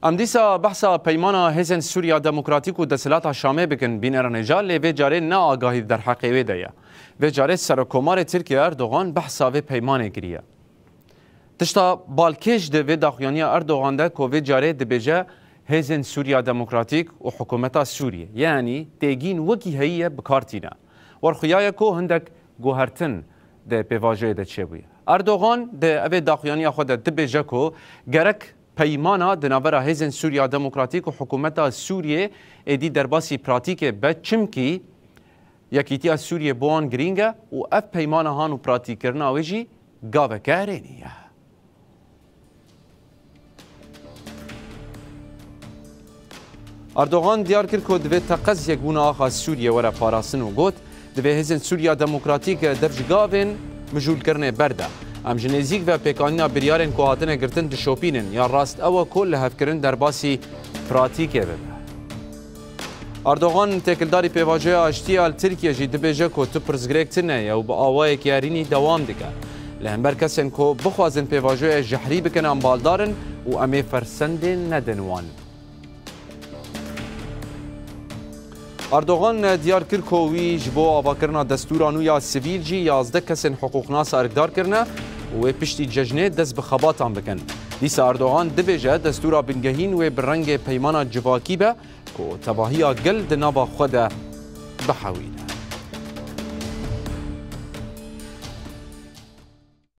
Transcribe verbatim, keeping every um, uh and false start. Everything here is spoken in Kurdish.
Em dîsa behsa peymana Hêzên Sûriya Demokratîk û Desthilata Şamê bikin, bîneranê ca, lê vê carê ne agahî di derheqê wê de ye. Vê carê Serokomarê Tirkiye Erdogan behsa vê peymanê kiriye. Tişta balkêş di vê daxuyaniya Erdogan de ku vê carê dibêje Hêzên Sûriya Demokratîk û Hikûmeta Sûriyê, yanî têgîn wekî heyî ye bi kar tîne. Werxuyaye ku hindek guhertin di pêvajoyê de çêbûye. Erdogan di evê daxuyaniya xwe de dibêje ku gerek peymana di navbera Hêzên Sûriya Demokratîk û Hikûmeta Sûriyê êdî derbasî pratîkê be, çimkî Yekîtiya Sûriyê bo wan girîng e û ev peymana han û pratîkkirina wê jî gaveke erênî ye. Erdogan diyar kir ku divê teqez yekbûna axa Sûriyê were parastin û got, divê Hêzên Sûriya Demokratîk dev ji gavên mijûlkirinê berde. Em ji nêzîk ve pêkanîna biryarên ku hatine girtin dişopînin. Ya rast ew e ku lihevkirin derbasî pratîkê bibe. Erdogan, têkildarî pêvajoya aştiyê ya li Tirkiye jî dibêje ku tu pirsgirêk tune ye û bi awayekî erênî dewam dike. Li hember kesên ku bixwazin pêvajoya jehrî bikin, em baldar in û em ê fersendê nedin wan. Erdogan diyar kir ku wî ji bo avakirina destûra nû ya sivîl jî yazdeh kesên hiqûqnas erkdar kirine û wê piştî cejnê dest bi xebatan bikin. Dîsa Erdogan dibêje destûra bingehîn wê bi rengê peymana civakî be ku tevahiya gel di nava xwe de bihewîne.